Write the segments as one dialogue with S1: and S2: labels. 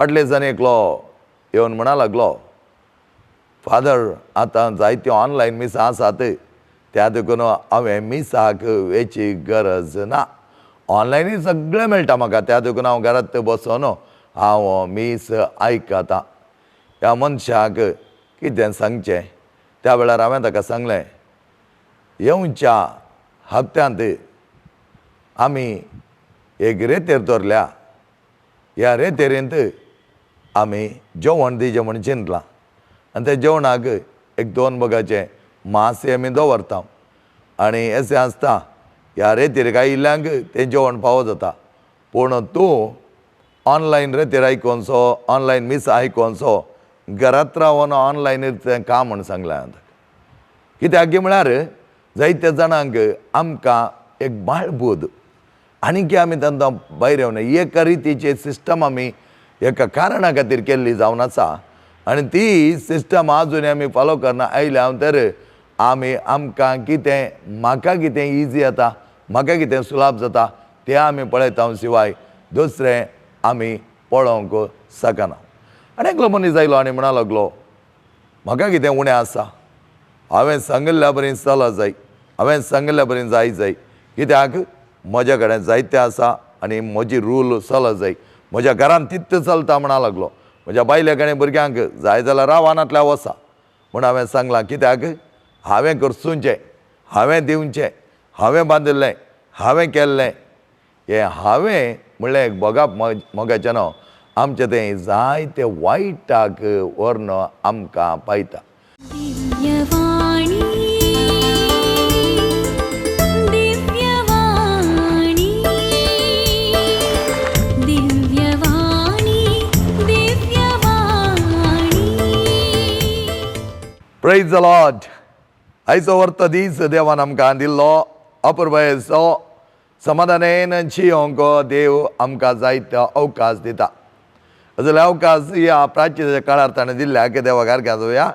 S1: फाटले दिसांनी एकलो येवन म्हणा लागलो, फादर आतां जायत्यो ऑनलायन मिसां आसात, त्या देखून हांवें मिसाक वेची गरज ना, ऑनलायनूय सगळें मेळटा म्हाका, त्या देखून हांव घरांत बसून हांव मीस आयकतां. ह्या मनशाक कितें सांगचें? त्या वेळार हांवें ताका सांगलें, येवच्या हप्त्यांत आमी एक रेतेर दवरल्या, ह्या रेतेरींत आमी जेवण दिवचें म्हूण चिंतलां आनी त्या जेवणाक एक दोन बगाचें मांस आमी दवरता आनी अशें आसता ह्या रेतीर आयिल्ल्यांक तें जेवण फावो जाता, पूण तूं ऑनलायन रेतीर आयकोनसो, ऑनलायन मीस आयकोनसो घरांत रावन ऑनलायन तें काम म्हूण सांगलें हांवें ताका. कित्याक म्हळ्यार जायत्या जाणांक आमकां एक बाळबोध आनीक आमी तांकां भायर येवना, एका रितीचे सिस्टम आमी एका कारणा खातीर केल्ली जावन आसा आनी ती सिस्टम आजून आमी फॉलो करना आयल्या तर आमी आमकां कितें, म्हाका कितें इजी जाता, म्हाका कितें सुलाभ जाता तें आमी पळयता शिवाय दुसरें आमी पळोवंक शकना. आनी एकलो मनीस आयलो आनी म्हणा लागलो, म्हाका कितें उणें आसा, हांवें सांगिल्ल्या बरी चल जाय, हांवें सांगिल्ल्या बरी जाय जाय, कित्याक म्हज्या कडेन जायतें आसा आनी म्हजी रूल चल जाय, म्हज्या घरान तित्त चलता म्हणा लागलो, म्हज्या बायलेक आनी भुरग्यांक जाय जाल्यार रावनातल्या वसा म्हूण हांवें सांगलां, कित्याक हांवें करचें, हांवें दिवचें, हांवें बांदिल्लें, हांवें केल्लें, हें हांवें म्हणलें एक भोगाप मोगाचें न्हू आमचें तें जायते वायटाक व्हरून आमकां पायता. Praise the Lord. आयचो वर्त दीस देवान आमकां दिल्लो अपुरबायेचो समाधानेन जियोंक देव आमकां जायतो अवकाश दिता. जाल्यार अवकाश ह्या प्राचीन काळार ताणें दिल्ल्या की देवा सारक्या जावया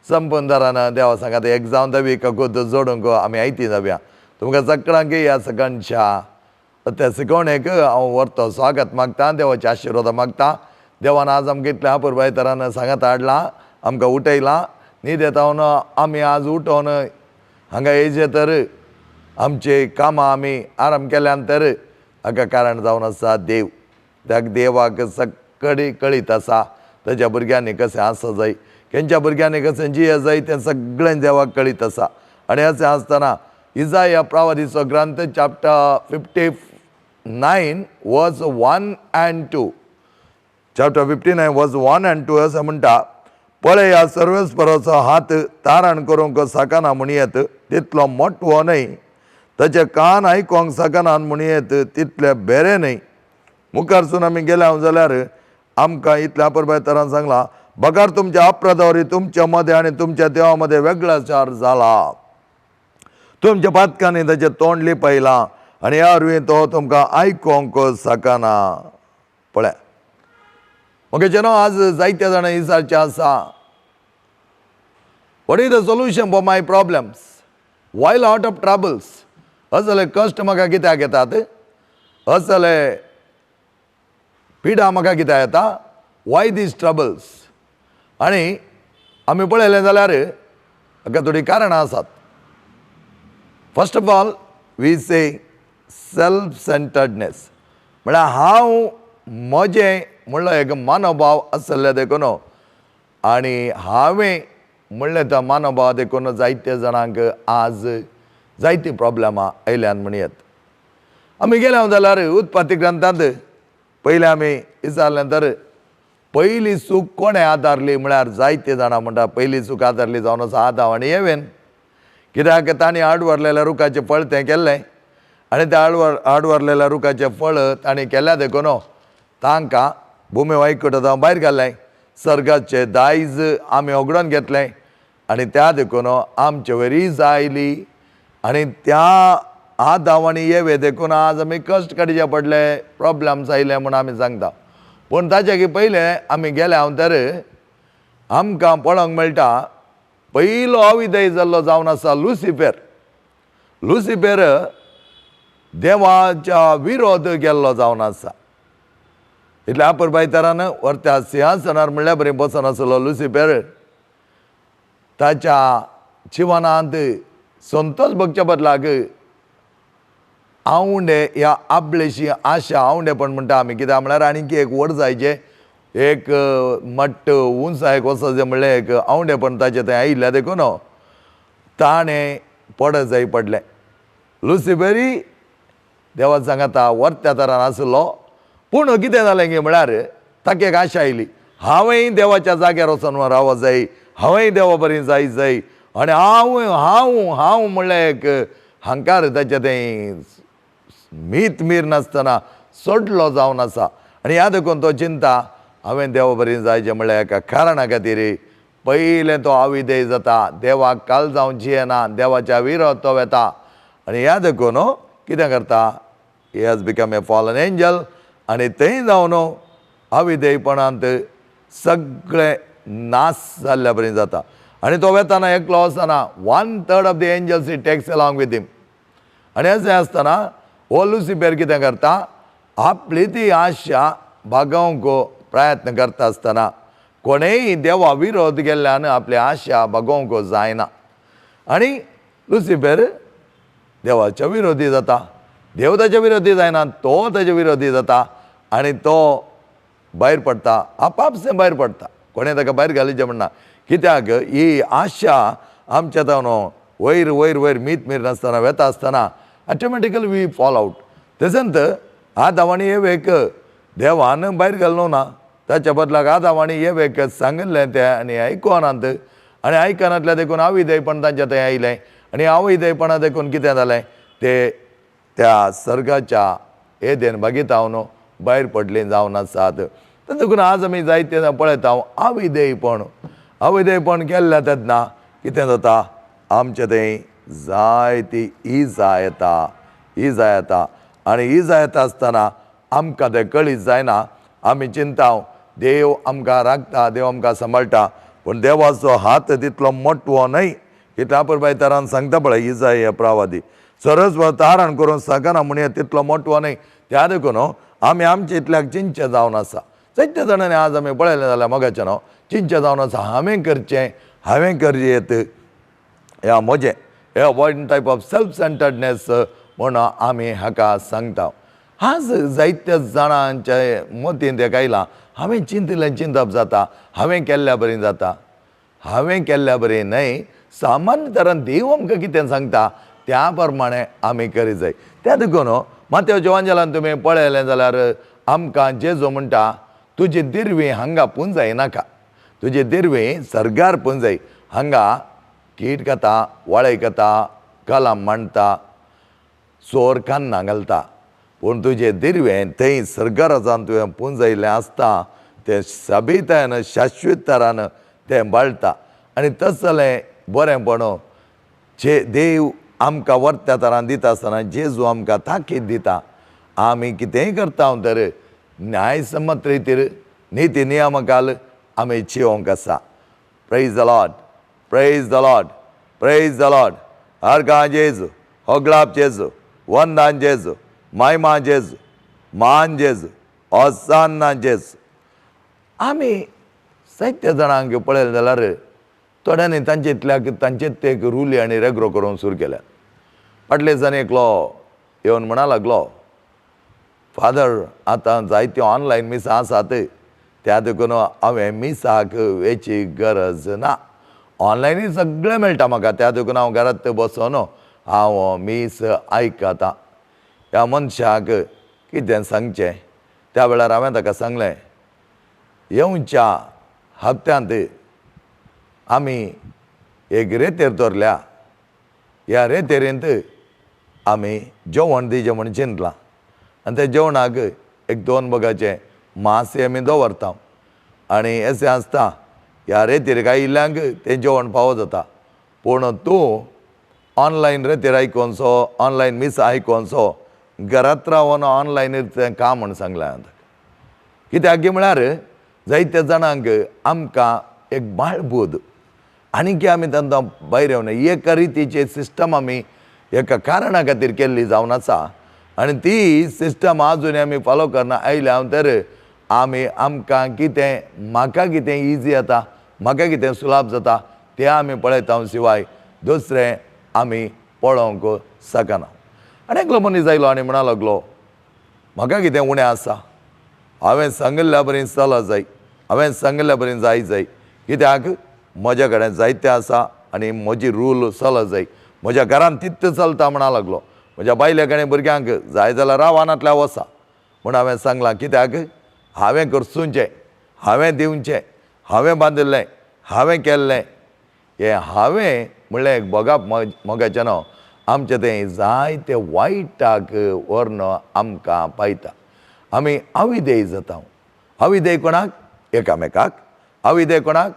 S1: संपूर्ण देवा सांगात एक जावन जावया कगूत जोडूंक आमी आयती जावया. तुमकां सगळ्यांक ह्या सगळ्यांच्या त्या शिकवणेक हांव व्हरतो स्वागत मागता, देवाचे आशिर्वाद मागता. देवान आज आमकां इतल्या अपुरबाये तरान सांगात हाडलां, आमकां उठयलां, न्हीद येता आमी आज उठोवन हांगा येयचे तर आमचे कामां आमी आराम केल्यान तर हाका कारण जावन आसा देव. त्या देवाक सगळी कळीत आसा ताच्या भुरग्यांनी कशें आसा जाय, खंयच्या भुरग्यांनी कशें जिये जाय तें सगळें देवाक कळीत आसा. आनी अशें आसतना इजाया प्रवादीचो ग्रंथ chapter 59 verse 1 and 2, chapter 59 verse 1 and 2 अशें म्हणटा, पळय ह्या सर्वेस्पराचो हात तारण करूंक शकना म्हणयेत तितलो मोटवो न्हय, ताचे कान आयकोंक शकना म्हणयेत तितले बेरे न्हय. मुखारसून आमी गेल्या जाल्यार आमकां इतल्या अपुरबाये तरान सांगलां, बगर तुमच्या अपराधावरी तुमच्या मदें आनी तुमच्या देवा मदें वेगळाचार जाला, तुमच्या पातकांनी ताचें तोंड लिपयलां आनी ह्या वरवीं तो तुमकां आयकोंक शकना. पळय म्हाका न्हू आज जायते जाणां विचारचें आसा, What is the solution for my problems? Why lot of troubles? असले कश्ट म्हाका कित्याक येतात, असले पिडा म्हाका कित्याक येता, वाय these troubles? आनी आमी पळयलें जाल्यार हाका थोडीं कारणां आसात. First of all we say self centeredness, म्हळ्यार हांव म्हजें म्हणलो एक मनोभाव आसलें देखून आनी हांवें म्हणलें तो मनोभाव देखून जायते जाणांक आज जायतीं प्रॉब्लेमां आयल्यान म्हणयेत. आमी गेले जाल्यार उत्पत्ती ग्रंथांत पयलें आमी विचारलें तर पयली चूक कोणें आदारली म्हळ्यार जायते जाणां म्हणटा पयली चूक आदारली जावन आसा आदाव आनी येवेन, कित्याक तांणी आडवरलेल्या रुखाचें फळ तें केल्लें आनी त्या आडवरलेल्या रुखाचें फळ तांणी केल्या देखून तांकां भुमी वायकूट भायर घालें, सर्गाचें दायज आमी होगडोवन घेतलें आनी त्या देखून आमचे वयर इजा आयली आनी त्या आदाव आनी येवे देखून आज आमी कश्ट काडचे पडले, प्रॉब्लम्स आयले म्हूण आमी सांगता. पूण ताच्या पयलें आमी गेले हांव तर आमकां पळोवंक मेळटा पयलो अविदय जाल्लो जावन आसा लुसिफेर. लुसिफेर देवाच्या विरोध गेल्लो जावन आसा. इतल्या आपरबायतारान वरत्या सिंहासनार म्हणल्या बरी बसून आसलो लुसिफेर ताच्या जिवनांत संतोष भोगच्या बदलाक आवंडे ह्या आपलेशी आशा आवंडेपण म्हणटा आमी. कित्याक म्हळ्यार आनीक एक व्हड जायचें एक मट्ट उंचायेक वचचें म्हणलें एक आवंडेपण ताचें थंय आयिल्लें देखून ताणें पडत जाय पडलें. लुसिफेरी देवा सांगाता वरत्या तरान आसलो पूण कितें जालें गे म्हळ्यार ताका एक आशा आयली, हांवेंय देवाच्या जाग्यार वचून रावत जाय, हांवेंय देवा बरी जाय जाय आनी हांव हांव हांव म्हणलें एक हंकार ताचें थंय मीत मीर नासतना सोडलो जावन आसा. आनी ह्या देखून तो चिंता हांवें देवा बरी जायचें म्हणल्यार एका कारणा खातीर पयलें तो अविधेय जाता, देवाक काल जावन जियेना, देवाच्या विरोध तो वेता. आनी ह्या देखून कितें करता, he has become a fallen angel आनी थंय जावन अविधेयपणांत सगळें नाश जाल्ल्या बरी जाता. आनी तो वेताना एकलो वचना, 1/3 of the angels he takes along with him. आनी अशें आसतना हो लुसिफेर कितें करता, आपली ती आशा भागोवंक प्रयत्न करता आसतना कोणेय देवा विरोध केल्ल्यान आपली आशा भागोवंक जायना आनी लुसिफेर देवाच्या विरोधी जाता. देव ताच्या विरोधी जायना, तो ताच्या विरोधी जाता आनी तो भायर पडटा, आपापसें भायर पडटा, कोणें ताका भायर घालीचें म्हणना. कित्याक ही आशा आमच्या जावन वयर वयर वयर मीत मीर नासतना वेता आसतना ऑटोमॅटिकली we fall out. तशेंच आदांव आनी एवेक देवान भायर घालूं ना, ताच्या बदलाक आदांव आनी एवेक सांगिल्लें तें आनी आयकनात आनी आयकनातलें देखून अविधेयपण तांच्या थंय आयलें आनी अविधेयपणा देखून कितें जालें, ते त्या सर्गाच्या एदेन बागीतावन भायर पडले जावन आसात. देखून आज आमी जायते पळयता अविधेयपण, अविधेयपण केल्लें तेन्ना कितें जाता, आमचें थंय जायती इजा येता, इजा येता आनी इजा येता आसतना आमकां तें कळीत जायना. आमी चिंता देव आमकां राखता, देव आमकां सांबाळटा, पूण देवाचो हात तितलो मोटवो न्हय. कित्याक आपरबायतारान सांगता पळय इजा ह्या प्रावादी सरस तारण करूंक शकना म्हणून तितलो मोटवो न्हय. त्या देखून आमी आमचे इतल्याक चिंतचें जावन आसा. जायते जाणांनी आज आमी पळयलें जाल्यार मोगाचें न्हू चिंतचें जावन आसा, हांवें करचें, हांवें करयेत ह्या म्हजें, हे one type of self centredness म्हूण आमी हाका सांगता. आज जायत्या जाणांच्या मतींत एक आयलां, हांवें चिंतिल्लें चिंतप जाता, हांवें केल्ल्या बरी जाता, हांवें केल्ल्या बरी न्हय. सामान्य तरान देव आमकां कितें सांगता त्या प्रमाणे आमी करीत जाय. त्या देखून मात्या जेवांजेलान तुमी पळयलें जाल्यार आमकां जेजू म्हणटा, तुजी दिरवी हांगा पुंजाय नाका, तुजी दिरवी सर्गार पुंजाय. हांगा कीट खाता, वळय खाता, कलाम मांडटा, चोर कान्नां घालता, पूण तुजें दिरवें थंय सर्गार जावन तुवें पुंजायल्लें आसता तें साबितायन शाश्वत तरान तें बाळटा. आनी तसलें बरेंपण जे देव आमकां वरत्या तरान दिता आसतना जेजू आमकां ताकीद दिता, आमी कितेंय करता तर न्यायसमत रितीर निती नियमकाल आमी जिवंक आसा. Praise the Lord, praise the Lord, praise the Lord. हरका जेजू, होगळाप जेजू, वंदान जेजू, मायमा जेजू, मान जेजू, ओसान्ना जेजू. आमी जायत्या जाणांक पळयलें जाल्यार थोड्यांनी तांचे इतल्याक तांचेच ते एक रुली आनी रेग्रो करूंक सुरू केल्या. फाटले दिसांनी एकलो येवन म्हणा लागलो, फादर आतां जायत्यो ऑनलायन मिसां आसात, त्या देखून हांवें मिसाक वेची गरज ना, ऑनलायनूय सगळें मेळटा म्हाका, त्या देखून हांव घरांत बसून हांव मीस आयकतां. ह्या मनशाक कितें सांगचें, त्या वेळार हांवें ताका सांगलें, येवच्या हप्त्यांत आमी एक रेतेर दवरल्या, ह्या रेतेरींत आमी जेवण दिवचें म्हूण चिंतलां आनी त्या जेवणाक एक दोन बगाचें मांस आमी दवरता आनी अशें आसता ह्या रेतीर आयिल्ल्यांक तें जेवण फावो जाता, पूण तूं ऑनलायन रेतीर आयकोनसो, ऑनलायन मीस आयकोनसो घरांत रावन ऑनलायन तें काम म्हूण सांगलें हांवें ताका. कित्याक म्हळ्यार जायत्या जाणांक आमकां एक बाळबोध आनी की आमी तांकां भायर येवना, एका रितीचे सिस्टम आमी एका कारणा खातीर केल्ली जावन आसा आनी ती सिस्टम आजून आमी फॉलो करना आयल्या तर आमी आमकां कितें म्हाका कितें इजी जाता, म्हाका कितें सुलाभ जाता तें आमी पळयता शिवाय दुसरें आमी पळोवंक शकना. आनी एकलो मनीस आयलो आनी म्हणा लागलो म्हाका कितें उणें आसा, हांवें सांगिल्ल्या बरी चल जाय, हांवें सांगिल्ल्या बरी जाय जाय, कित्याक म्हज्या कडेन जायतें आसा आनी म्हजी रूल चल जाय, म्हज्या घरान तित्त चलता म्हणा लागलो. म्हज्या बायले कडेन भुरग्यांक जाय जाल्यार रावनातल्या वसा म्हूण हांवें सांगलां, कित्याक हांवें करचुंचें, हांवें दिवचें, हांवें बांदिल्लें, हांवें केल्लें, हें हांवें म्हणलें एक भोगप मोगाचें न्हू आमचें तें जायते वायटाक व्हरून आमकां पायता. आमी अविधेय जाता. अविधेय कोणाक? एकामेकाक. अविधेय कोणाक?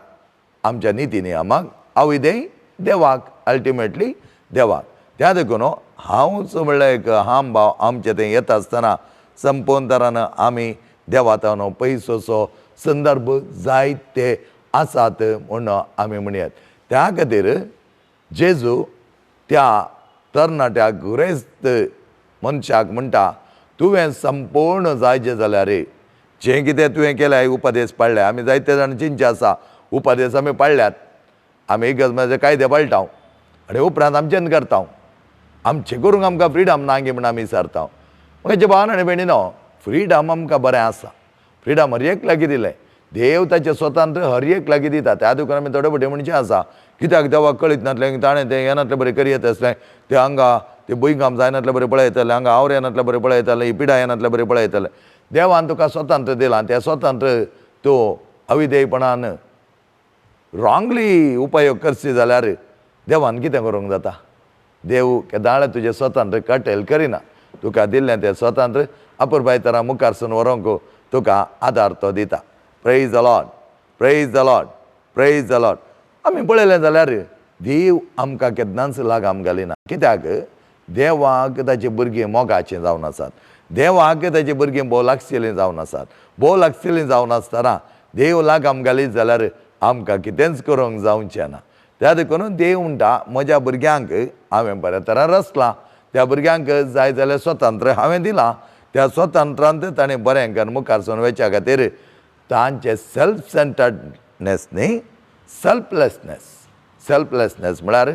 S1: आमच्या निती नियमाक. अविधेय देवाक, अल्टिमेटली देवाक. त्या देखून हांवच म्हणल्यार एक हांब भाव आमचें तें येता आसतना संपूर्ण तरान आमी देवातानो पयसोचो संदर्भ जायते आसात म्हूण आमी म्हणयात. त्या खातीर जेजू त्या तरणाट्या गुरेस्त मनशाक म्हणटा तुवें संपूर्ण जायचें जाल्यार जें कितें तुवें केलें उपदेश पाळ्ळे. आमी जायते जाण चिंतचे आसा उपदेश आमी पाळ्ळ्यात, आमी इगर्ज कायदे पाळटा आनी उपरांत आमचेन करता, आमचें करूंक आमकां फ्रिडम ना गे म्हूण आमी विचारता. म्हजे भावान आनी भयणीनो, फ्रिडम आमकां बरें आसा, फ्रिडम हर एक लागीं दिलें, देव ताचें स्वतंत्र हर एक लागीं दिता. त्या दुकान आमी थोडे फावटी म्हणचें आसा कित्याक देवाक कळीत नासलें ताणें तें येनातलें बरें करी आसलें, तें हांगा तें भुंयकांप जायनातलें बरें पळयतालें, हांगा आवर येनातलें बरें पळयतालें, ही पिडा येनातलें बरें पळयतालें. देवान तुका स्वतंत्र दिलां, तें स्वतंत्र तूं अविधेयपणान रॉंगली उपयोग करशी जाल्यार देवान कितें करूंक जाता? देव केदाळ तुजें स्वतंत्र कटेल करिना, तुका दिल्लें तें स्वतंत्र अपुरबाय तरा मुखारसून व्हरूंक तुका आदार तो दिता. Praise the Lord, praise the Lord, praise the Lord. आमी पळयलें जाल्यार देव आमकां केन्नाच लागाम घालिना, कित्याक देवाक ताची भुरगीं मोगाचीं जावन आसात, देवाक ताची भुरगीं भोव लागशिल्लीं जावन आसात. भोव लागशिल्लीं जावन आसतना देव लागाम घालीत जाल्यार आमकां कितेंच करूंक जावचें ना. त्या देखून देव म्हणटा म्हज्या भुरग्यांक हांवें बऱ्या तरान रचलां, त्या भुरग्यांक जाय जाल्यार स्वतंत्र हांवें दिलां, त्या स्वतंत्रांत ताणें बरें करून मुखार सून वचच्या खातीर तांचे सेल्फ सेंटर्डनेस न्ही, सेल्फलेसनेस. सेल्फलेसनेस म्हळ्यार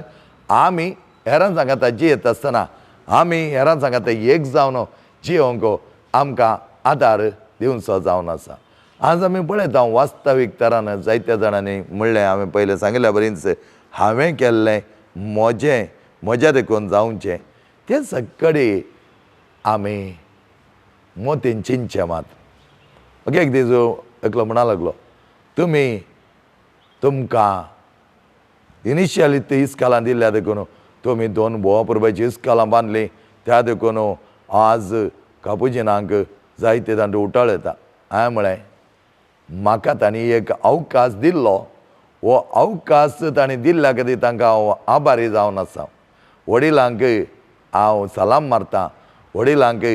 S1: आमी हेरां सांगाता जियेत आसतना आमी हेरां सांगाता एक जावन जियोंक आमकां आदार दिवचो जावन आसा. आज आमी पळयता वास्तवीक तरान जायत्या जाणांनी म्हणलें, हांवें पयलें सांगिल्ल्या बरीच हांवें केल्लें म्हजें म्हज्या देखून जावचें, तें सगळे आमी मोतीन चिंतचें मात. ओके, एक दीस एकलो म्हणा लागलो तुमी तुमकां इनिशियली ती इस्कालां दिल्ल्या देखून तुमी दोन भोवा पुरबायची इस्कालां बांदलीं, त्या देखून आज कापुजिनांक जायते जाण उटाळ येता. हांवें म्हळें म्हाका तांणी एक अवकाश दिल्लो, हो अवकाश तांणी दिल्ल्या खातीर तांकां हांव आभारी जावन आसा. वडिलांक हांव सलाम मारतां, वडिलांक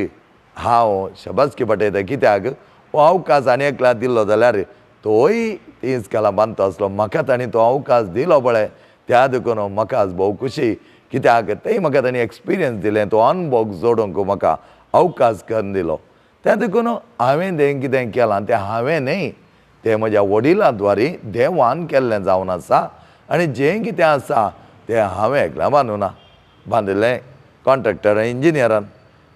S1: हांव शबासकी पटयता, कित्याक हो अवकाश आनी एकल्या दिल्लो जाल्यार तोय ती इस्कालां बांदता आसलो, म्हाका तांणी तो अवकाश दिलो पळय, त्या देखून म्हाका आज भोव खुशी, कित्याक तेय म्हाका तांणी एक्सपिरियन्स दिलें, तो अनुभव जोडूंक म्हाका अवकाश करून दिलो. त्या देखून हांवें तें कितें केलां तें हांवें न्ही, तें म्हज्या वडिलां द्वारी देवान केल्लें जावन आसा आनी जें कितें आसा तें हांवें एकलें बांदूना, बांदिल्लें कॉन्ट्रॅक्टर इंजिनियरान,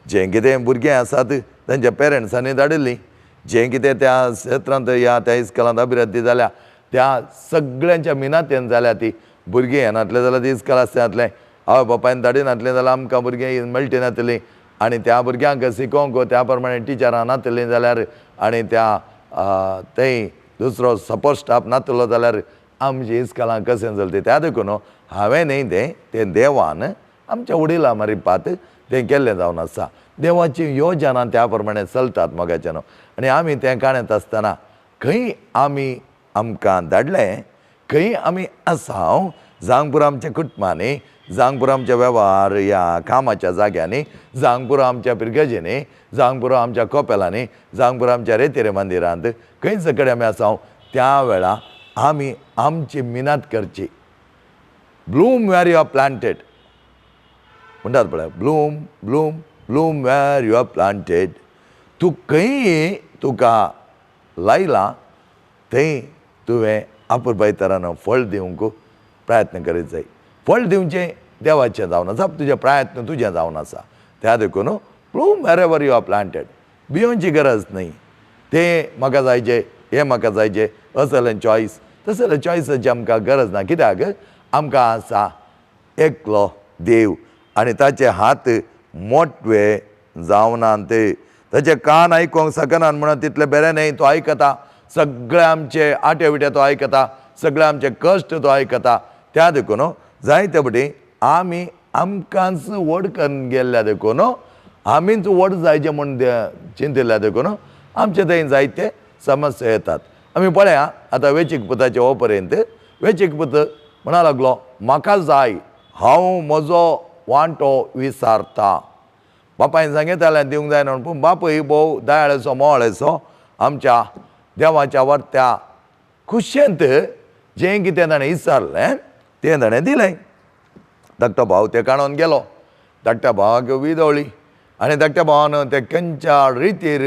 S1: जें कितें भुरगें आसात तांच्या पेरंट्सांनी धाडिल्लीं, जें कितें त्या क्षेत्रांत ह्या त्या इस्कलांत अभिवृद्धी जाल्या त्या सगळ्यांच्या मिनातेन जाल्या ती भुरगीं येनातलें जाल्यार ती इस्कल आसनातलें, आवय बापायन धाडिनातलें जाल्यार आमकां भुरगीं मेळटी नातलीं आनी त्या भुरग्यांक शिकोवंक त्या प्रमाणे टिचरां नातलीं जाल्यार आनी त्या थंय दुसरो सपोर्ट स्टाफ नातलो जाल्यार आमची इस्कलां कशें चलता. त्या देखून हांवें न्ही तें तें देवान आमच्या वडिलां मारिपात तें केल्लें जावन आसा. देवाची योजना त्या प्रमाणे चलतात मोगाच्यान आनी आमी तें काणयत आसतना खंय आमी आमकां धाडलें, खंय आमी आसा, जावंक पुरो आमच्या कुटुंबांनी, जावंक पुरो आमच्या वेव्हार ह्या कामाच्या जाग्यांनी, जावंक पुरो आमच्या पिरगजेंनी, जावंक पुरो आमच्या कोपेलांनी, जावंक पुरो आमच्या रेतेरे मंदिरांत, खंय सगळे आमी आसा त्या वेळा आमी आमची मिनात करची. Bloom where you are planted म्हणटात पळय, bloom bloom bloom where you are planted. तूं खंय तुका लायलां थंय तुवें अपुरबाय तरान फळ दिवंक प्रयत्न करीत जाय. फळ दिवचें देवाचें जावन आसा, तुजें प्रयत्न तुजें जावन आसा. त्या देखून bloom wherever you are planted, भियोवची गरज न्हय. तें म्हाका जायचें, हें म्हाका जायचें, असलें चॉयस तसलें चॉयसाची आमकां गरज ना. कित्याक आमकां आसा एकलो देव आनी ताचे हात मोटवे जावना, ते ताचे कान आयकूंक शकनात म्हणून तितलें बरें न्हय. तो आयकता सगळे आमचे आटे विटे, तो आयकता सगळे आमचे कश्ट, तो आयकता. त्या देखून जायते फावटी आमी आमकांच व्हड करून गेल्ल्या देखून, आमीच व्हड जायचें म्हूण चिंतिल्ल्या देखून आमचे थंय जायते समस्या येतात. आमी पळया आतां वेचीक पुताचे हो पर्यंत वेचीक पूत म्हणा लागलो म्हाका जाय, हांव म्हजो वांटो विसारता. बापायन सांगितलें दिवंक जायना म्हूण, पूण बापूय भोव दयाळेचो मोवाळेचो आमच्या देवाच्या वर्त्या खुशेंत जें कितें ताणें विचारलें तें ताणें दिलें. धाकटो भाव ते काणून गेलो, धाकट्या भावाक विदवळी आनी धाकट्या भावान ते खंयच्या रितीर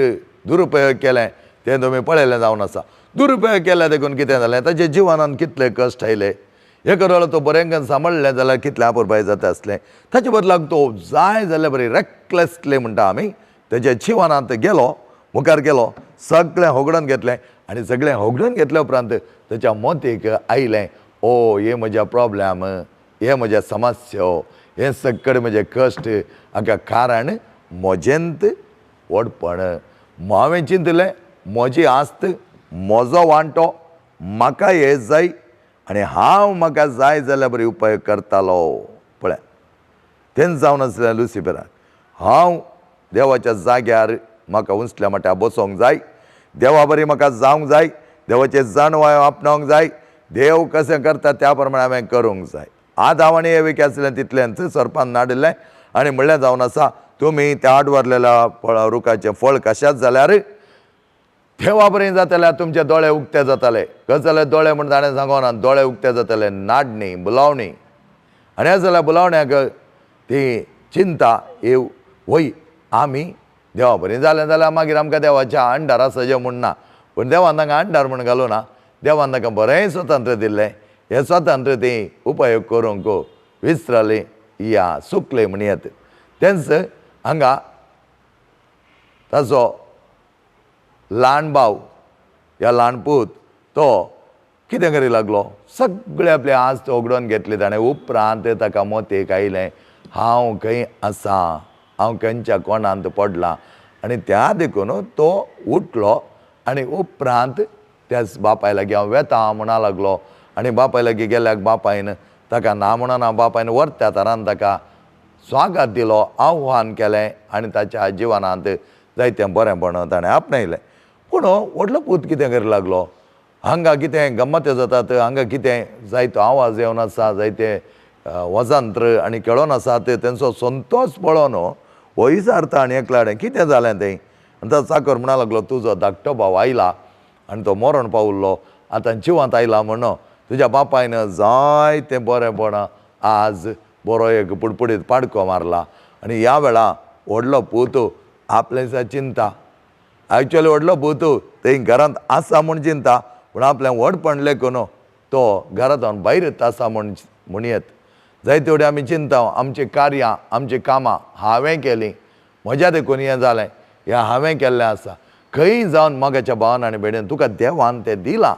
S1: दुरुपयोग केलें तें तुमी पळयलें जावन आसा. दुरुपयोग केल्या देखून कितें जालें, ताच्या जिवनान कितले कश्ट आयले. एक वेळा तो बरें सांबाळ्ळें जाल्यार कितलें अपुरबाय जाता आसलें. ताचे बदलाक तो जाय जाल्यार बरी रेकलेसली म्हणटा आमी तेज्या जिवनांत गेलो, मुखार गेलो, सगळें होगडून घेतलें. आनी सगळें होगडून घेतल्या उपरांत ताच्या मोतीक आयलें, ओ हे म्हज्या प्रॉब्लेम, हे म्हज्या समस्या, हे सगळे म्हजे कश्ट, हाका कारण म्हजेंत व्हडपण. हांवें चिंतलें म्हजी आस्त, म्हजो वांटो, म्हाका हें जाय आनी हांव म्हाका जाय जाल्यार बरी उपयोग करतालो. पळय तेंच जावन आसलें लुसिफराक, हांव देवाच्या जाग्यार म्हाका उंचल्या म्हट्या बसोंक जाय, देवा बरी म्हाका जावंक जाय, देवाचें जाणवाय आपणावंक जाय, देव कशें करता त्या प्रमाणे हांवें करूंक जाय. आदांव आनी एवेक आसलें तितलेंच सरपान नाडिल्लें आनी म्हणलें जावन आसा तुमी त्या आडवारलेल्या फळ रुखाचें फळ कशाच जाल्यार देवा बरें जातले, तुमचे दोळे उक्ते जाताले. कशें जाल्यार दोळे म्हण ताणें सांगना, दोळे उक्ते जाताले, नाडणी बुलावणी. आनी हें जाल्यार बुलावण्याक ती चिंता येव वय आमी देवा बरें जालें जाल्यार मागीर आमकां देवाच्या अंडार आसा जें म्हूण ना, पूण देवान तांकां अंडार म्हूण घालूं ना, देवान तांकां बरें स्वतंत्र दिल्लें. हें स्वतंत्र ती उपयोग करूंक विसरली या चुकले म्हण येत. तेंच हांगा ताचो ल्हान भाव या ल्हान पूत तो कितें करी लागलो, सगळे आपले आस्त उगडून घेतली ताणें. उपरांत ताका मोतेक आयलें हांव खंय आसा, हांव खंयच्या कोणांत पडलां. आनी त्या देखून तो उठलो आनी उपरांत त्याच बापाय लागीं हांव वेता म्हणा लागलो. आनी बापाय लागीं गेल्याक बापायन ताका ना म्हणना, बापायन व्हरत्या तरान ताका स्वागत दिलो, आव्हान केलें आनी ताच्या जिवनांत जायतें बरेंपण ताणें आपणायलें. पूण व्हडलो पूत कितें करी लागलो, हांगा कितें गम्मत्यो जातात, हांगा कितें जायतो आवाज येवन आसा, जायते वजंत्र आनी खेळोन आसा, ते तेंचो संतोश पळोवन हो विचारता आनी एकल्या कडेन कितें जालें तें. आनी तो चाकर म्हणा लागलो तुजो धाकटो भाव आयला आनी तो मरण पावल्लो, आतां जिवांत आयला म्हण तुज्या बापायन जायतें बरेंपण आज बरो एक पुडपुडीत पाडको मारला. आनी ह्या वेळा व्हडलो पूत आपलें चिंता, एक्चुअली व्हडलो पूत थंय घरांत आसा म्हूण चिंता, पूण आपलें व्हडपण लेखून तो घरांत भायर आसा म्हूण म्हणयेत. जायते फावटी आमी चिंता आमचीं कार्यां आमचीं कामां हांवें केलीं, म्हज्या देखून हें जालें, हें हांवें केल्लें आसा. खंय जावन मोगाच्या भावान आनी भयणीन तुका देवान तें दिलां,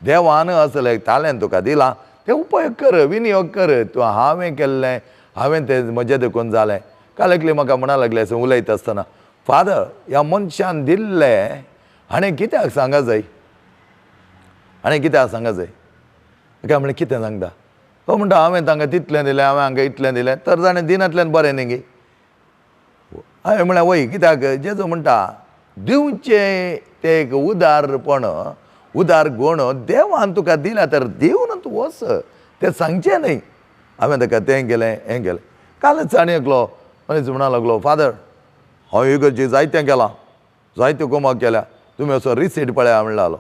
S1: देवान असलें तालेंत तुका दिलां, तें उपयोग कर, विनियोग कर. तूं हांवें केल्लें, हांवें तें म्हजें देखून जालें. काल एकली म्हाका म्हणा लागलें अशें उलयता आसतना, फादर ह्या मनशान दिल्लें हाणें कित्याक सांगा जाय, हाणें कित्याक सांगा जाय? काय म्हणलें कितें सांगता? तो म्हणटा हांवें तांकां तितलें दिलें, हांवें हांकां इतलें दिलें, तर ताणें दिनांतल्यान बरें न्ही गे. हांवें म्हणलें वय, कित्याक जेजू म्हणटा दिवचें तें एक उदारपण, उदार गुण देवान तुका दिला तर दिवन तूं वच, तें सांगचें न्हय. हांवें ताका तें केलें हें केलें. कालच आनी एकलो मनीस म्हणा लागलो फादर हांव इगर्जी जायतें केलां, जायत्यो कोमाक केल्या, तुमी असो रिसीट पळया म्हणलो.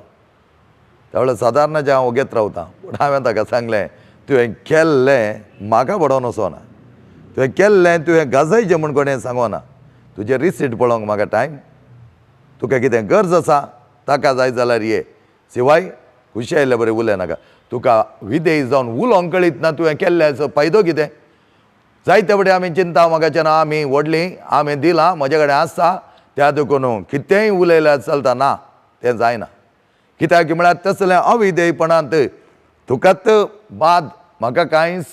S1: त्या वेळार सादारणाचें हांव घेत रावतां, पूण हांवें ताका सांगलें तुवें केल्लें म्हाका पडोवन वचना, तुवें केल्लें तुवें गाजयचें म्हूण कोणें सांगना, तुजें रिसीट पळोवंक म्हाका टायम, तुका कितें गरज आसा ताका जाय जाल्यार ये, शिवाय खुशी आयिल्ले बरें उलय नाका. तुका विदेश जावन उलोवंक कळीत ना, तुवें केल्ल्याचो फायदो कितें? जायते फुडें आमी चिंता म्हाकाच्यान आमी व्हडली, आमी दिलां, म्हजे कडेन आसा, त्या देखून कितेंय उलयल्यार चलता ना, तें जायना. कित्याक म्हळ्यार तसलें अविधेयपणांत तुकाच बाद, म्हाका कांयच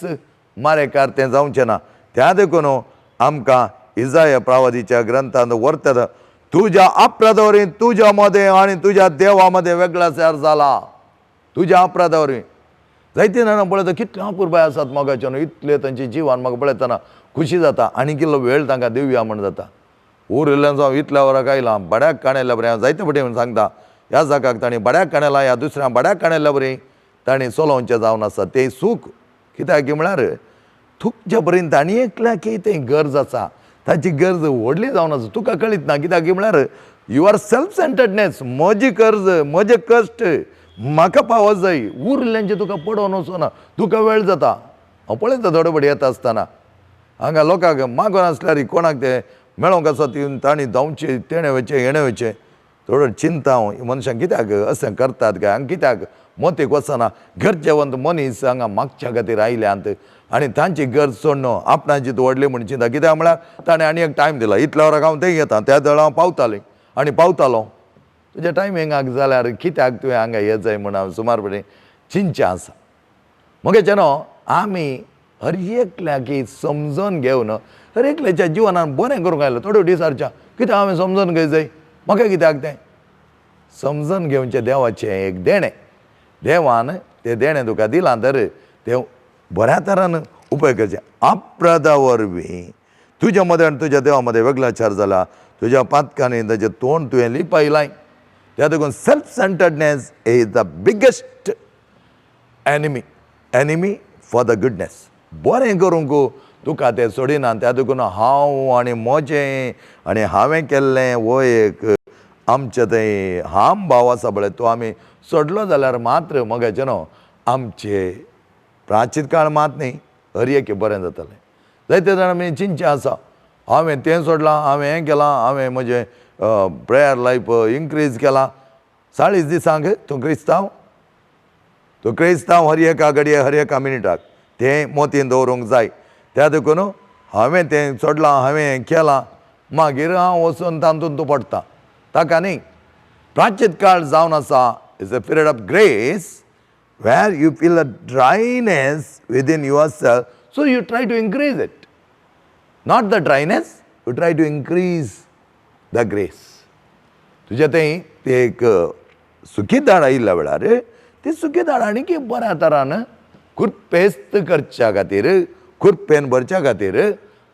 S1: मारेकार तें जावचें ना. त्या देखून आमकां इजाया प्रावादीच्या ग्रंथांत व्हरतात, तुज्या अपराधा वरवीं तुज्या मदें आनी तुज्या देवा मदें वेगळाचार जाला. तुज्या अपराधा वरवीं जायते जाणां पळयता कितले अपुरबाय आसात मोगाच्यान, इतले तांचे जिवान म्हाका पळयतना खुशी जाता आनी कितलो वेळ तांकां दिवया म्हण जाता. उरिल्ल्यान जावं इतल्या वराक आयलां बड्याक काणयल्ल्या बरें, हांव जायते फावटी सांगता ह्या जागाक तांणी बड्याक काणयलां, ह्या दुसऱ्या बड्याक काणयल्ल्या बरी तांणी चलोवचें जावन आसा तें सूख. कित्याक म्हळ्यार तुमच्या पर्यंत आनी एकल्याक तें गरज आसा, ताची गरज व्हडली जावन आसा, तुका कळीत ना. कित्याक म्हळ्यार you are self सेंटर्डनेस, म्हजी गरज म्हजे कश्ट म्हाका पावत जाय, उरिल्ल्यांचें तुका पडोवन वचना, तुका वेळ जाता. हांव पळयता थोडे फावटी येता आसतना हांगा लोकांक मागून आसल्यार कोणाक तें मेळोंक आसा ती तांणी धांवचें, तेणें वचचें, हेणें वचचें. थोडो चिंता हांव मनशां कित्याक अशें करतात काय, हांगा कित्याक मोतीक वचना. गरजेवंत मनीस हांगा मागच्या खातीर आयल्यात आनी तांची गरज सोडून आपणाची व्हडली म्हण चिंता. कित्याक म्हळ्यार ताणें आनी एक टायम दिला, इतल्या वराक हांव थंय येता, त्या वेळार हांव पावतालें आनी पावतालो. तुज्या टायमिंगाक जाल्यार कित्याक तुवें हांगा येत जाय म्हण हांव सुमार पडे चिंतचें आसा. मगेचे न्हू आमी हर एकल्याक समजून घेवन हर एकल्याच्या जिवनान बरें करूंक आयलें. थोड्यो दिसारच्या कित्याक हांवें समजून घेय जाय, म्हाका कित्याक तें समजून घेवचें देवाचें एक देणें. देवान तें देणें तुका दिलां तर तें बऱ्या तरान उपयोग करचें. अपराधा वरवीं तुज्या मदें आनी तुज्या देवा मदें वेगळाचार जाला, तुज्या पातकांनी ताचें तोंड तुवें लिपयलां. त्या देखून self centeredness is the biggest enemy, enemy for the goodness. बरें करूंक तुका तें सोडिना. त्या देखून हांव आनी म्हजें आनी हांवें केल्लें हो एक आमचें थंय हाम भाव आसा पळय, तो आमी सोडलो जाल्यार मात्र मगाचें न्हू आमचे प्राचीन काळ मात न्ही, हर एक बरें जातलें. जायते जाण आमी चिंतचें आसा, हांवें तें सोडलां, हांवें हें केलां, हांवें म्हजें प्रेयर लायफ इन्क्रीज केलां. 40 दिसांक तूं क्रिस्तांव, तूं क्रिस्तांव हर एका घडये हर एका मिनटाक तें मोतीन दवरूंक जाय. त्या देखून हांवें तें सोडलां, हांवें हें केलां, मागीर हांव वचून तातूंत तूं पडटा, ताका न्ही. प्राचीन काळ जावन आसा is a period of grace where you feel a dryness within yourself, so you try to increase it. Not the dryness, you try to increase the grace. तुज्या थंय ते एक सुकी दाड आयिल्ल्या वेळार ती सुकी दाड आनी बऱ्या तरान कुरपेस्त करच्या खातीर, कुरपेन भरच्या खातीर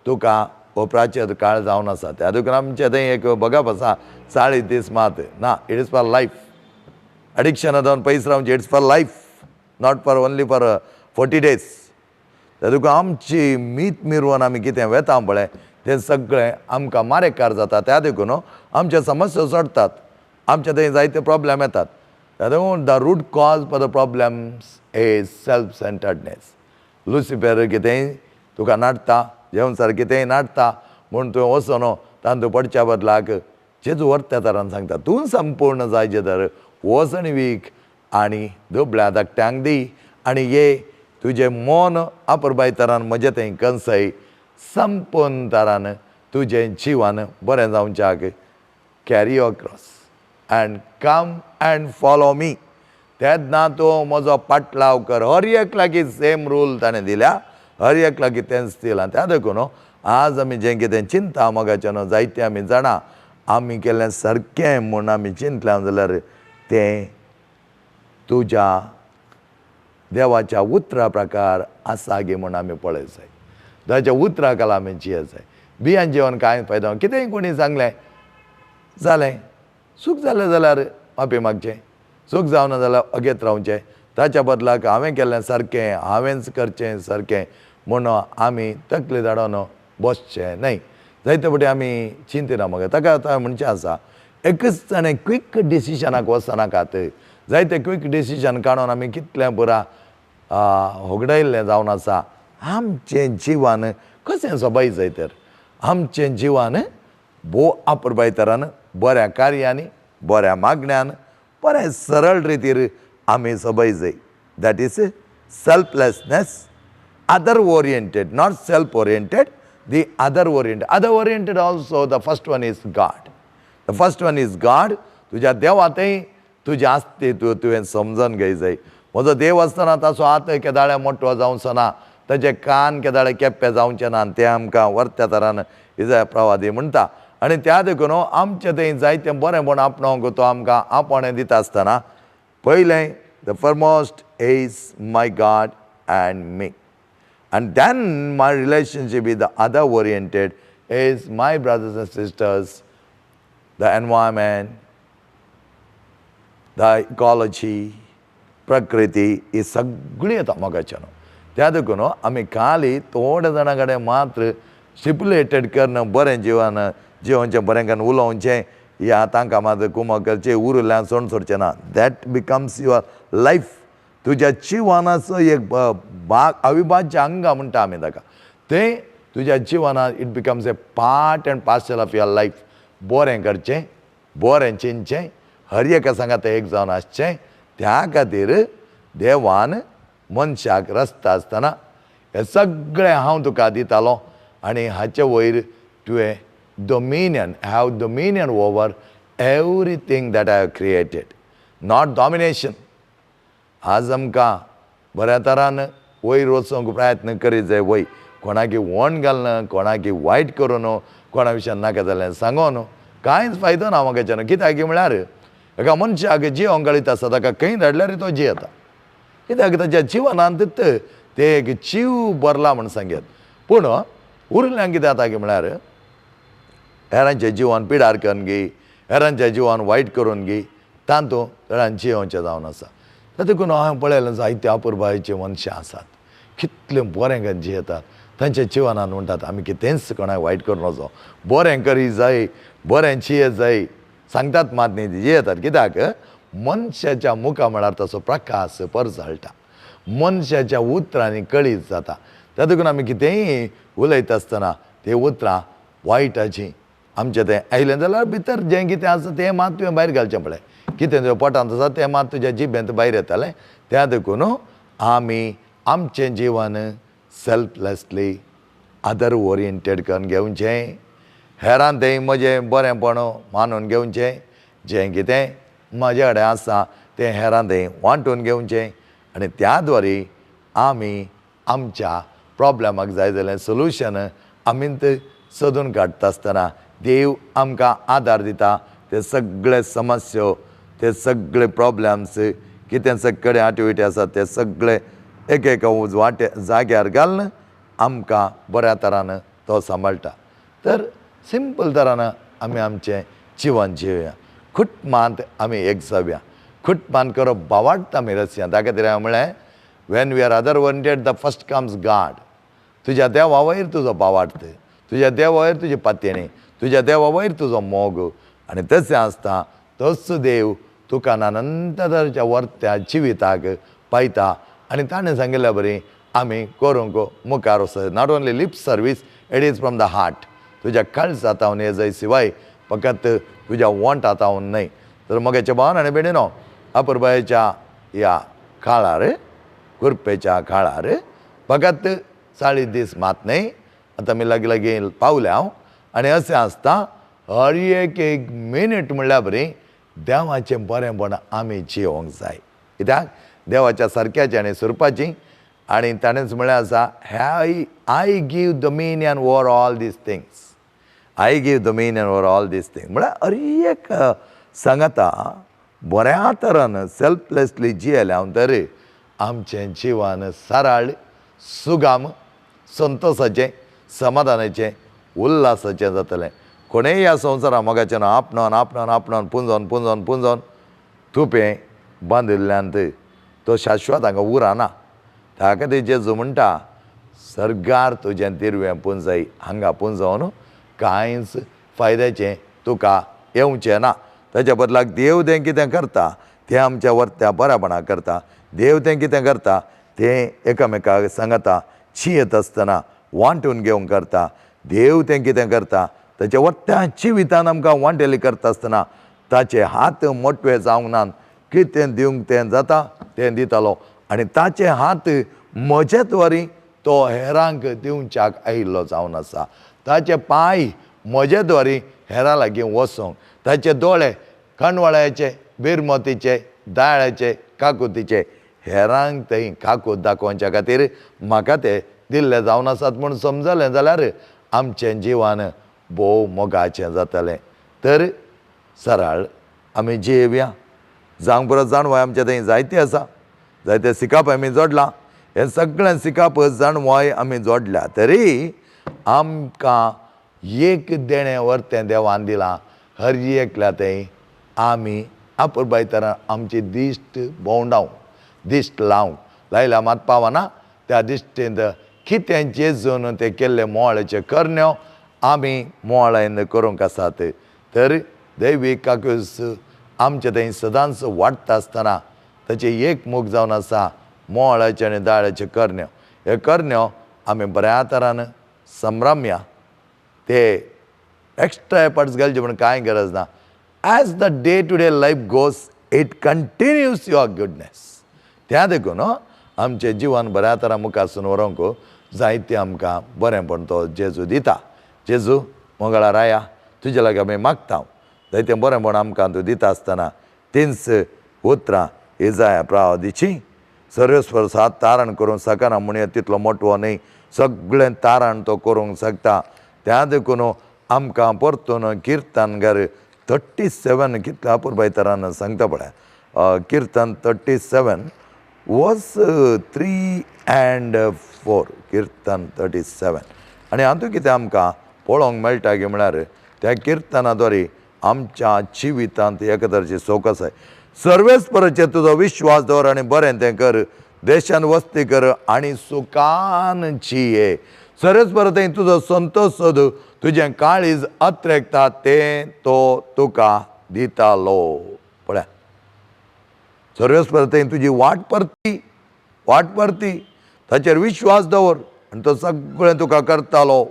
S1: तुका हो प्राचीन काळ जावन आसा. त्या देखून आमचें थंय एक बगप आसा 40 दीस मात ना, it is for life. एडिक्शना जावन पयस रावचें, it's for life, not for only for 40 days. त्या देखून आमची मीत मिरवन आमी कितें वेता पळय तें सगळें आमकां मारेकार जाता. त्या देखून आमचे समस्या चडटात, आमचे थंय जायते प्रॉब्लेम येतात. त्या देखून the root cause for the problems is self centeredness. Lucifer कितेंय तुका नाडटा, जेवण कितेंय नाडटा म्हूण तुवें वचोन तांतूं पडच्या बदलाक जेजू व्हरत्या तरान सांगता, तूं संपूर्ण जायचें तर वच आनी वीक आनी दुबळ्या धाकट्यांक दी आनी ये तुजें मन अपुरबाय तरान म्हजें थंय कंसय संपूर्ण तरान तुजें जिवन बरें जावच्याक carry your cross and come and follow me. तेन्ना तूं म्हजो पाटलाव कर. हर एक लागीं सेम रूल ताणें दिल्या, हर एक लागीं तेंच दिलां. त्या देखून आज आमी जें कितें चिंता मोगाचें न्हू जायतें आमी जाणा आमी केल्लें सारकें म्हूण आमी चिंतलें जाल्यार तें तुज्या देवाच्या उतरा प्रकार आसा गे म्हूण आमी पळय जाय. देवाच्या उतरा खाला आमी जिये जाय. बियान जेवण कांय फायदो, कितेंय कोणी सांगलें जालें, चूक जालें जाल्यार माफी मागचें, चूक जावना जाल्यार अगेत रावचें. ताच्या बदलाक हांवें केल्लें सारकें हांवेंच करचें सारकें म्हूण आमी तकली धाडोवन बसचें न्हय. जायते फावटी आमी चिंतिना मगे. ताका आतां म्हणचें आसा एकच ताणें क्विक डिसिजनाक वचनाकात. जायते क्विक डिसिजन काडून आमी कितलें पुरा होगडायल्लें जावन आसा. आमचें जिवन कशें सोबाय जाय तर आमचें जिवन भोव अपुरबाय तरान बऱ्या कार्यांनी बऱ्या मागण्यान बरें सरळ रितीर आमी सोबय जाय. That is selflessness, other oriented, not self oriented, the other oriented. Other oriented also the first one is God. The first one is God. तुज्या देवा थंय तुजें अस्तित्व तुवें समजून घेय जाय. म्हजो देव आसतना ताचो हात केदाळे मोटो जावचो ना, ताचे कान केदाळे केप्पे जावचें ना, तें आमकां वर्त्या तरान इजा प्रवादी म्हणटा. आनी त्या देखून आमचें थंय जायतें बरेंपण आपणावंक तो आमकां आपोवणें दिता आसतना पयलें the foremost is my God and me. And then my relationship with the other oriented is my brothers and sisters, the environment, the ecology, प्रकृती ही सगळी येता मोगाच्या न्हू. त्या देखून आमी खाली थोड्या जाणां कडेन मात्र स्टिपुलेटेड करून बरें जिवन जिवनचें बरें करून उलोवचें या तांकां मात कुमक करचें, उरिल्ल्यान सोडून सोडचें ना. That becomes your life. तुज्या जिवनाचो एक भाग, अविभाज्य अंग म्हणटा आमी ताका. तें तुज्या जिवनात it becomes a part and parcel of your life. बरें करचें, बरें चिंतचें, हर एका सांगात एक जावन आसचें. त्या खातीर देवान मनशाक रस्ता आसतना हें सगळें हांव तुका दितालो आनी हाचे वयर तुवें dominion, have dominion over everything that I have created, not domination. आज आमकां बऱ्या तरान वयर वचूंक प्रयत्न करीत जाय वय, कोणाकी वण घालना, कोणाकी वायट करून, कोणा विशयान नाका जाल्यार सांगून कांयच फायदो ना म्हाका. कित्याक म्हळ्यार एका मनशाक जिवन गळीत आसा ताका खंय धाडल्यार तो जियेता. कित्याक ताच्या जिवनांत ते एक जीव भरला म्हूण सांगत. पूण उरिल्ल्यांक कितें जाता की म्हळ्यार हेरांचें जिवन पिडार करून गी, हेरांचें जिवन वायट करून गी, तातूंत चडान जियोवचें जावन आसा. देखून हांवें पळयलें जायते अपुरबायेची मनशां आसात, कितलें बरें करून जियेतात. तांच्या जिवनान म्हणटात आमी कितेंच कोणाक वायट करून वचो, बरें करी जाय, बरें जियेत जाय सांगतात मात न्ही, जियेतात. कित्याक मनशाच्या मुखा म्हळ्यार ताचो प्रकाश परजळटा, मनशाच्या उतरांनी कळीत जाता. त्या देखून आमी कितेंय उलयता आसतना ते उतरां वायटाचीं आमचें तें आयलें जाल्यार भितर जें कितें आसा तें मात तुवें भायर घालचें पडलें. कितें तुज्या पोटांत आसा तें मात तुज्या जिबेंत भायर येतालें. त्या देखून आमी आमचें जिवन सेल्फलेसली अदर ओरिएंटेड करून घेवचें, हेरान तें म्हजें बरेंपण मानून घेवचें, जें कितें म्हजे कडेन आसा तें हेरान तें वांटून घेवचें आनी त्या द्वारे आमी आमच्या प्रॉब्लमाक जाय जाल्यार सोल्युशन आमी सोदून काडटा आसतना देव आमकां आदार दिता. ते सगळे समस्यो, ते सगळे प्रॉब्लम्स कितें सगळे आटिविटी आसा ते सगळे एक एक वाटे जाग्यार घालून आमकां बऱ्या तरान तो सांबाळटा. तर सिंपल तरान आमी आमचें जिवन जिवया, खुटमांत आमी एक जावया. खुटमांत करप बावाडटा आमी रसया. ताका खातीर हांवें म्हळें when we are other oriented the first comes God. तुज्या देवा वयर तुजो बावाडत, तुज्या देवा वयर तुजी पातयेणी, तुज्या देवा वयर तुजो मोग. आनी तशें आसता तोच देव तुका अनंत तरेच्या वर्त्या जिविताक पायता. आनी ताणें सांगिल्ल्या बरी आमी करूंक मुखार वचत. Not only lip service, it is from the heart. तुज्या काळजा तावन हे जाय शिवाय फकत तुज्या वोंटा तावन न्हय. तर मगेच्या भावान आनी भयणीनो, अपुरबायेच्या ह्या काळार, कुरपेच्या काळार फकत 40 दीस मात न्हय, आतां आमी लागीं लागीं पावल्या हांव. आनी अशें आसता हर एक एक मिनीट म्हणल्यार बरी देवाचें बरेंपण आमी जियोंक जाय. कित्याक देवाच्या सारक्याचें आनी सुरपाची. आनी ताणेंच म्हळ्ळें आसा, I give dominion over all these things, I give dominion over all these things. म्हळ्यार हर एक सांगाता बऱ्या तरान सेल्फलेसली जियेलें हांव तर आमचें जिवन सरळ, सुगाम, संतोसाचें, समाधानाचें, उल्हासाचें जातलें. कोणेय ह्या संवसारां मोगाचें आपणावन आपणावन आपणावन पुंजोवन पुंजोवन पुंजोवन तुपें बांदिल्ल्यान तो शाश्वत हांगा उरना. त्या खातीर जेजू म्हणटा सर्गार तुजें दिरवें पुंजय, हांगा पुंजोवन कांयच फायद्याचें तुका येवचें ना. ताच्या बदलाक देव तें कितें करता तें आमच्या वर्त्या बऱ्यापणा करता. देव तें कितें करता तें एकामेकाक सांगता जियेत आसतना वांटून घेवंक करता. देव तें कितें करता ताच्या वर्त्या जिवितान आमकां वांटेली करता आसतना ताचे हात मोटवे जावंक नात, कितें दिवंक तें जाता तें दितालो आनी ताचे हात म्हजे द्वारी तो हेरांक दिवच्याक आयिल्लो जावन आसा. ताचे पांय म्हजे द्वारी हेरां लागीं वचोंक, ताचे दोळे खणवळ्याचे, बिरमतीचे, दाळ्याचे, काकुतीचे हेरांक थंय काकूत दाखोवच्या खातीर म्हाका ते दिल्ले जावन आसात म्हूण समजलें जाल्यार आमचें जिवन भोव मोगाचें जातलें. तर सरळ आमी जियेवया. जावंक पुरो जाणवाय आमचे थंय जायते आसा, जायते सिकाप आमी जोडलां, हें सगळें सिकाप जाणवाय आमी जोडल्या तरी आमकां एक देणें व्हरतें देवान दिलां. हर एकल्या थंय आमी अपुरबाय तरान आमची दिश्ट भोंवडावंक, दिश्ट लावंक लायल्या मात पावना, त्या दिश्टींत कितें जेजून ते केल्ले मोवाळेचे करण्यो आमी मोवाळायन करूंक आसात. तर दैवीक काकूस आमचे थंय सदांच वाडटा आसतना ताचें एक मोग जावन आसा मोवाळाचे आनी दाळ्याचे करण्यो. हे करण्यो आमी बऱ्या तरान संभ्रमया, ते एक्स्ट्रा एफर्ट्स घालचे म्हूण कांय गरज ना. As the day to day life goes it continues your goodness. त्या देखून आमचें जिवन बऱ्या तरा मुखारसून व्हरूंक जायतें आमकां बरेंपण तो जेजू दिता. जेजू मंगळार राया तुजे लागीं आमी मागता, जायतें बरेंपण आमकां तूं दिता आसतना तींच उतरां इजाया प्रावदीची सर्वेस्पर सात तारण करूंक शकना म्हणून तितलो मोटवो न्हय, सगळें तारण तो करूंक शकता. त्या देखून आमकां परतून किर्तनगर 37 कितल्या अपुरबाय तरान सांगता पळय. किर्तन 37 वर्स 3 and 4, किर्तन 37. आनी हातूंत कितें आमकां पळोवंक मेळटा की म्हळ्यार त्या किर्तना द्वारे आमच्या जिवितांत एका तरेची सोक आसाय. सर्वेस्पराचेर तुजो विश्वास दवर आनी बरें तें कर, देशान वस्ती कर आनी सुखान जिये. सर्वेस्पर थंय तुजो संतोश सोद, तुजें काळीज अत्रेकता तें तो तुका दितालो. पळया सर्वेस्पर थंय तुजी वाट परती, वाट परती, ताचेर विश्वास दवर आनी तो सगळें तुका करतालो.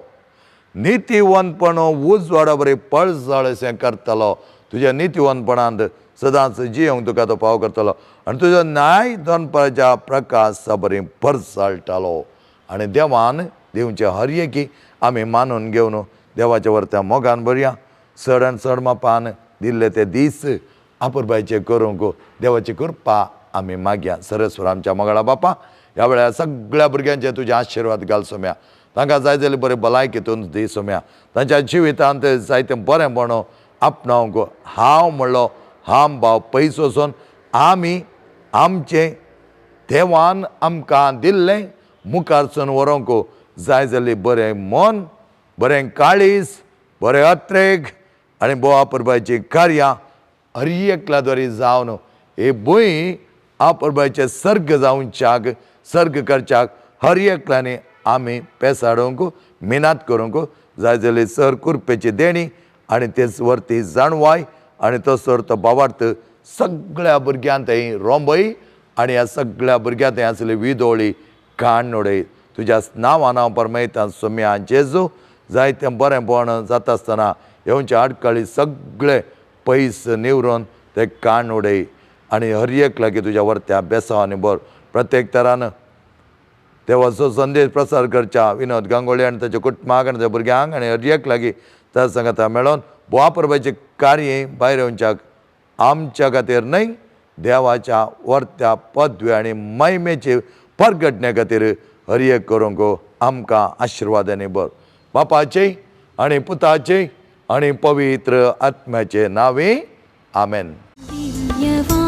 S1: नितीवंतपण उजवाडा बरी पळसाळ अशें करतालो, तुज्या नितीवंतपणांत सदांच जियोंक तुका तो पाव करतालो आनी तुजो न्याय दनपाराच्या प्रकाशा बरी परसाळटालो. आनी देवान दिवचे हर एकी आमी मानून घेवन देवाच्या वरत्या मोगान भरया, चड आनी चड मापान दिल्ले ते दीस अपुरबायचे करूंक देवाची कृपा आमी मागया. सरस्वर आमच्या मोगाळा बापा, ह्या वेळार सगळ्या भुरग्यांचे तुजे आशिर्वाद घाल सोम्या, तांकां जाय जाल्यार बरी भलायकी तूं दी सोम्या, तांच्या जिवितांत जायतें बरेंपण आपणावंक हांव म्हणलो हांव भाव पयस वचून आमी आमचें देवान आमकां दिल्लें मुखारसून व्हरूंक जाय जाल्ली बरें मन, बरें काळीज, बरें अत्रेक आनी भोव अपुरबायचीं कार्यां हर एकल्या द्वारे जावन हे भूंय अपुरबायचें सर्ग जावच्याक, सर्ग करच्याक हर एकल्यानी आमी पेसाडूंक मिनात करूंक जाय जाल्यार सर कृपेची देणी आनी तेच वरती जाणवाय आनी तो सर तो बावार्थ सगळ्या भुरग्यां थंय रोंबय आनी ह्या सगळ्या भुरग्यां थंय आसली विदोळी काण उडय. तुज्या नांवान हांव परमयता सोम्या जेजू. जायतें बरेंपण जाता आसतना येवचे आडखळी सगळे पयस निवरून ते काण उडय आनी हर एक लागीं तुज्या वरत्या बेसांवांनी भर. प्रत्येक तरान देवाचो संदेश प्रसार करच्या विनोद गांगोळी आनी ताच्या कुटुंबाक आनी ताच्या भुरग्यांक आनी हर एक लागीं त्या सांगाता मेळोन बोवा परबाचें कार्य भायर येवच्याक आमच्या खातीर न्हय देवाच्या वरत्या पदवी आनी महिमेचे परगटणे खातीर हर एक करूंक आमकां आशिर्वादांनी भर. बापाचे आनी पुताचे आनी पवित्र आत्म्याचे नांवे आमेन.
S2: दिव्यवा